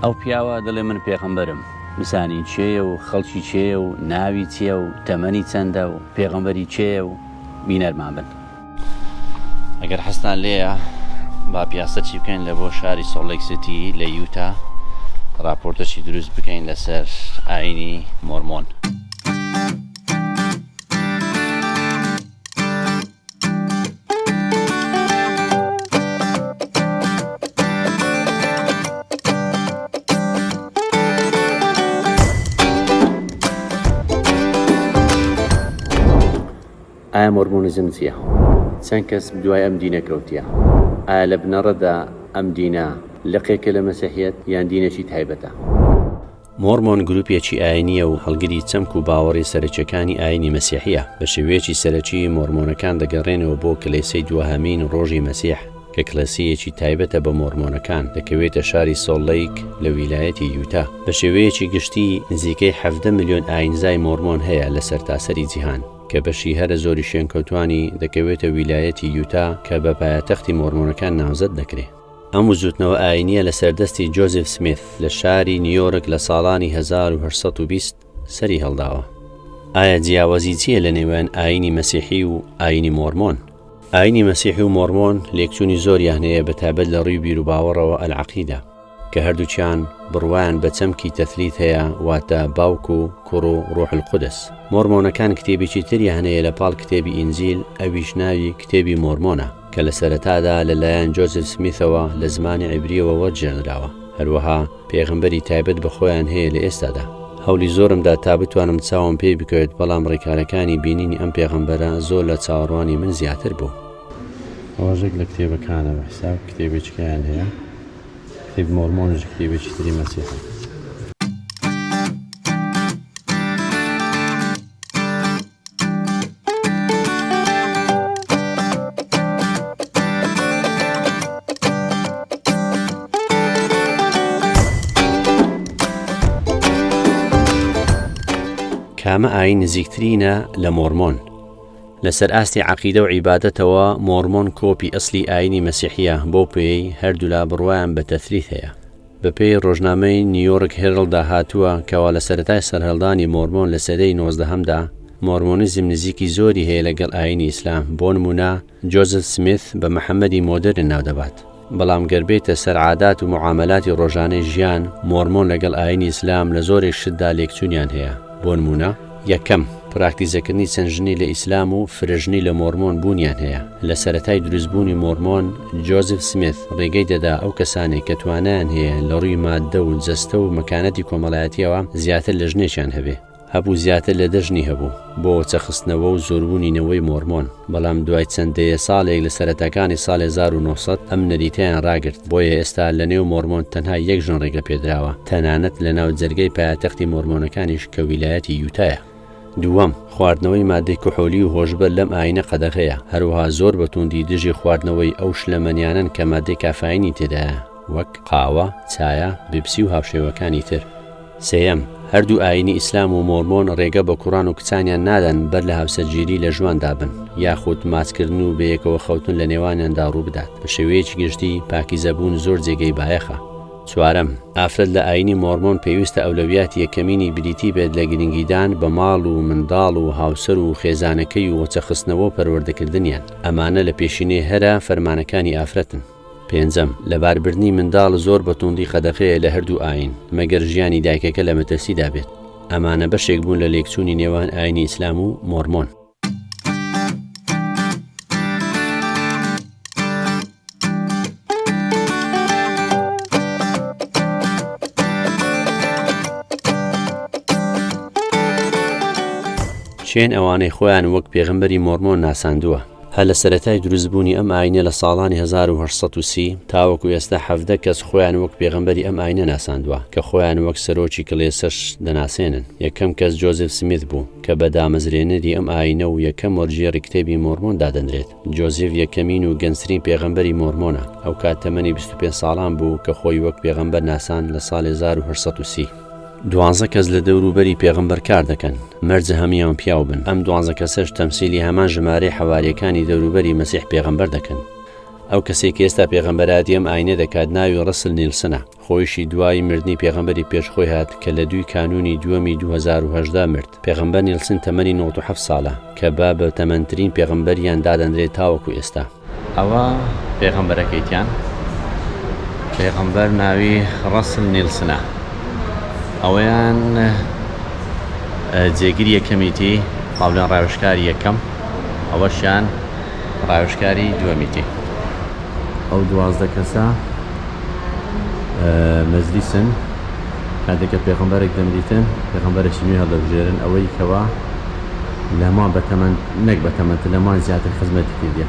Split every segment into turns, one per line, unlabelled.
ئەو پیاوە دەڵێ من پێغەمبەرم، بزانین کێیە و خەڵکی کێیە و ناوی چییە و تەمەنی چەندە و پێغەمبەری کێیە و بینەرمان بن. ئەگەر حەزتان لێیە با پیاسەچی بکەین لە بۆ شاری سۆڵت لەیک سیتی لە یوتا راپۆرتەچی دروست بکەین لەسەر ئاینی مۆرمۆن. ئایا مۆرمۆنیزم چییە؟ چەند کەس دوای ئەم دینە کەوتیە؟ ئایا لە بنەڕەتدا ئەم دینە لقێکە لە مەسیحیەت یان دینێکی تایبەتە؟ مۆرمۆن گروپێکی ئاینییە و هەڵگری چەمک و باوەڕی سەرەکیەکانی ئاینی مەسیحیە. بە شێوەیەکی سەرەکی مۆرمۆنەکان دەگەڕێنەوە بۆ کلێسەی دواهەمین ڕۆژی مەسیح کە کڵێسەیەکی تایبەتە بە مۆرمۆنەکان، دەکەوێتە شاری سۆڵت لەیک لە ویلایەتی یوتا. بە شێوەیەکی گشتی نزیکەی 17 ملیۆن ئاینزای مۆرمۆن هەیە لە سەرتاسەری جیهان، کە بەشی هەرە زۆری شوێنکەوتوانی دەکەوێتە ویلایەتی یوتا کە بە پایەتەختی مۆرمۆنەکان ناوزەد دەکرێ. ئەم بزووتنەوە ئایینییە لە سەردەستی جۆزیف سمیث لە شاری نیویۆرک لە ساڵانی 1820 سەری هەڵداوە. ئایا جیاوازی چییە لە نێوان ئایینی مەسیحی و ئایینی مۆرمۆن؟ ئایینی مەسیحی و مۆرمۆن لێکچوونی زۆریان هەیە بەتایبەت لە ڕووی بیروباوەڕەوە العقیدە. کە هەردووکیان بڕوایان بە چەمکی تەثلیث هەیە واتە باوک و کوڕ و ڕوح القدس. مۆرمۆنەکان کتێبێکی تریان هەیە لە پاڵ کتێبی ئینجیل ئەویش ناوی کتێبی مۆرمۆنە کە لە سەرەتادا لە لایەن جۆزیف سمیثەوە لە زمانی عیبریەوە وەرگێڕدراوە هەروەها پێغەمبەری تایبەت بە خۆیان هەیە لە ئێستادا. هەوڵی زۆرم دا تا بتوانم چاوم پێی بکەوێت بەڵام ڕێکارەکانی بینینی ئەم پێغەمبەرە زۆر لە چاوەڕوانی من زیاتر بوو. ڕۆژێک لە کتێبەکانە بە حساب کتێبێکیان هەیە. کتێبی مۆرمۆنیش کتێبێکی تری مەسیحە. کامە ئاین نزیکترینە لە مۆرمۆن؟ لەسەر ئاستی عەقیدە و عیبادەتەوە مۆرمۆن کۆپی ئەسلی ئاینی مەسیحیە بەو پێیەی هەردوولا بڕوایان بە تەثلیث هەیە. بەپێی ڕۆژنامەی نیویۆرک هێرڵدا هاتووە کەوا لە سەرەتای سەرهەڵدانی مۆرمۆن لە سەدەی نۆزدەهەمدا مۆرمۆنیزم نزیکی زۆری هەیە لەگەڵ ئاینی ئیسلام بۆ نموونە جۆزف سمیث بە محەمەدی مۆدێرن ناودەبات. بەڵام گەر بێیتە سەر عادات و موعامەلاتی ڕۆژانەی ژیان، مۆرمۆن لەگەڵ ئایینی ئیسلام لە زۆرێک شتدا لێکچوونیان هەیە، بۆ نموونە. یەکەم، پراکتیزەکردنی چەند ژنی لە ئیسلام و فرەژنی لە مۆرمۆن بوونیان هەیە، لە سەرەتای دروستبوونی مۆرمۆن، جۆزیف سمیث ڕێگەی دەدا ئەو کەسانەی کە توانایان هەیە لە ڕووی ماددە و جەستە و مەکانەتی کۆمەڵایەتییەوە زیاتر لە ژنێکیان هەبێ، هەبوو زیاتر لە دە ژنی هەبوو، بۆ وەچەخستنەوە و زۆربوونی نەوەی مۆرمۆن، بەڵام دوای چەند دەیە ساڵێک لە سەرەتاکانی ساڵی 1900 ئەم نەریتەیان ڕاگرت، بۆیە ئێستا لە نێو مۆرمۆن تەنها یەک ژن ڕێگە پێدراوە، تەنانەت لە ناو جەرگەی پایەتەختی مۆرمۆنەکانیش کە ویلایەتی یوتایە. دووەم، خواردنەوەی مادەی کحولی و هۆشبەر لەم ئایینە قەدەغەیە، هەروەها زۆر بە تووندی دژی خواردنەوەی ئەو شلەمەنیانەن کە مادەی کافاینی تێدایە، وەک، قاوە، چایە، بیپسی و هاوشێوەکانی تر. سێیەم، هەردوو ئایینی ئیسلام و مۆرمۆن ڕێگە بە کوڕان و کچانیان نادەن بەر لە هاوسەرگیری لە ژواندا بن، یاخود ماچکردن و بەیەکەوە خەوتن لە نێوانیاندا ڕووبدات، بە شێوەیەکی گشتی پاکیزەبوون زۆر جێگەی بایەخە. چوارەم، ئافرەت لە ئایینی مۆرمۆن پێویستە ئەولەویاتی یەکەمینی بریتی بێت لە گرنگیدان بە ماڵ و منداڵ و هاوسەر و خێزانەکەی و وەچەخستنەوە و پەروەردەکردنیان، ئەمانە لە پێشینەی هەرە فەرمانەکانی ئافرەتن. پێنجەم، لەباربردنی منداڵ زۆر بە توندی قەدەغەیە لە هەردوو ئایین، مەگەر ژیانی دایکەکە لە مەترسیدا بێت. ئەمانە بەشێک بوون لە لێکچوونی نێوان ئایینی ئیسلام و مۆرمۆن. کێن ئەوانەی خۆیان وەک پێغەمبەری مۆرمۆن ناساندووە؟ هەر لە سەرەتای دروستبوونی ئەم ئاینە لە ساڵانی 1830 تاوەکو ئێستا 17 کەس خۆیان وەک پێغەمبەری ئەم ئاینە ناساندووە کە خۆیان وەک سەرۆکی کڵێسەش دەناسێنن. یەکەم کەس جۆزیف سمیث بوو کە بە دامەزرێنەری ئەم ئاینە و یەکەم وەرگێڕی کتێبی مۆرمۆن دادەنرێت. جۆزیف یەکەمین و گەنجترین پێغەمبەری مۆرمۆنە، ئەوکات تەمەنی 25 ساڵان بوو کە خۆی وەک پێغەمبەر ناساند لە ساڵی 1830. دوانزە کەس لە دەور و بەری پێغەمبەر کار دەکەن، مەرجە هەموویان پیاو بن، ئەم دوانزە کەسەش تەمسیلی هەمان ژمارەی حەواریەکانی دەوروبەری مەسیح پێغەمبەر دەکەن. ئەو کەسەی کە ئێستا پێغەمبەرایەتی ئەم ئاینە دەکات ناوی ڕسل نیلسنە، خۆیشی دوای مردنی پێغەمبەری پێش خۆی هات کە لە دووی کانوونی دووەمی 2018 مرد. پێغەمبەر نیلسن تەمەنی 97 ساڵە، کە بە بەتەمەنترین پێغەمبەریان دادەنرێت تاوەکو ئێستا. ئەوە پێغەمبەرەکەیتیان، پێغەمبەر ناوی ڕەسل نیلسنە، ئەوەیان جێگری یەکەمیتی، با بڵێن ڕاوێژکاری یەکەم، ئەوەشیان ڕاوێژکاری دووەمیتی. ئەو 12 کەسە مەجلیسن، کاتێک کە پێغەمبەرێک دەمریتن، پێغەمبەرێکی نوێ هەڵدەبژێرن، ئەوەی کەوا لەمان بەتەمەن نەک بەتەمەنتر لەمان زیاتر خزمەتی کردیە.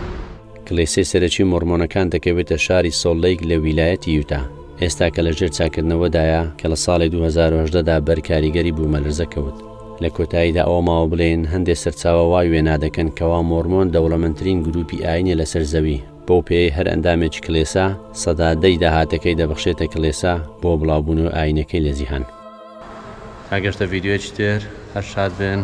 کڵێسەی سەرەکی مۆرمۆنەکان دەکەوێتە شاری سۆڵت لەیک لە ویلایەتی یوتا، ئێستا کە لەژێر چاککردنەوەدایە کە لە ساڵی 2018 دا بەر کاریگەری بوومەلەرزە کەوت. لە کۆتاییدا ئەوە ماوە بڵێین هەندێ سەرچاوە وای وێنا دەکەن کەوا مۆرمۆن دەوڵەمەندترین گرووپی ئایینیە لەسەر زەوی، بەو پێیەی هەر ئەندامێکی کڵێسا سەدا دەی داهاتەکەی دەبەخشێتە کڵێسا بۆ بڵاوبوونەوەی ئایینەکەی لە جیهان. تا گەشتە ڤیدیۆیەکی تر هەر شاد بن.